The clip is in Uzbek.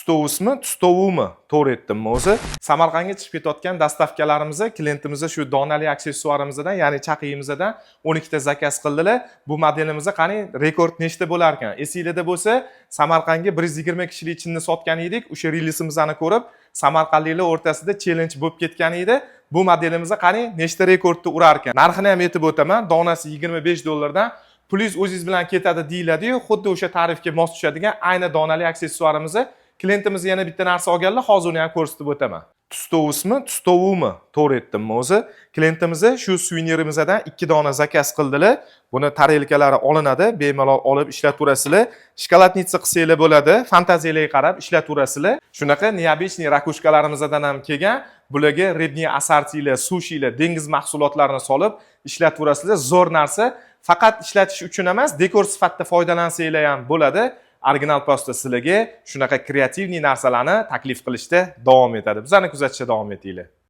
Tustovismi, tustovumi, to'g'ri aytdimmi o'zi? Samarqandga chiqib ketayotgan доставка larimizni klientimiz shu donali aksessuarimizdan, ya'ni chaqiyimizdan 12 ta заказ qildilar. Bu modelimizda qani rekord nechta bo'lar ekan? Esinglarda bo'lsa, Samarqandga 120 kishilik chinni sotgan edik. O'sha reelsimizni ko'rib, samarqandliklar o'rtasida challenge bo'lib ketgan edi. Bu modelimizda qani nechta rekordni urar ekan? Narxini ham aytib o'taman. Donasi 25 dollardan, pulingiz o'zingiz bilan ketadi deyiladiyu, xuddi o'sha tarifga mos tushadigan ayni donali aksessuarimizni klientimiz yana bitta narsa olganlar, hozir uni ham ko'rsatib o'taman. Tustovismi, tustovumi, to'g'ri aytdimmi o'zi? Klientimiz shu suvenirimizdan ikki dona заказ qildilar. Buni tarelkalari olinadi, bemalol olib ishlataverasizlar. Шоколадница qilsanglar bo'ladi, fantaziyalarga qarab ishlataverasizlar. Shunaqa необычный ракушка larimizdan ham kelgan. Bularga рыбный ассорти lar, sushilar, dengiz mahsulotlarini solib ishlataverasizlar. Zo'r narsa. Faqat ishlatish uchun emas, dekor sifatida foydalansanglar ham bo'ladi. Original Posta sizlarga shunaqa креативный narsalarni taklif qilishda davom etadi. Bizani kuzatishda davom etinglar.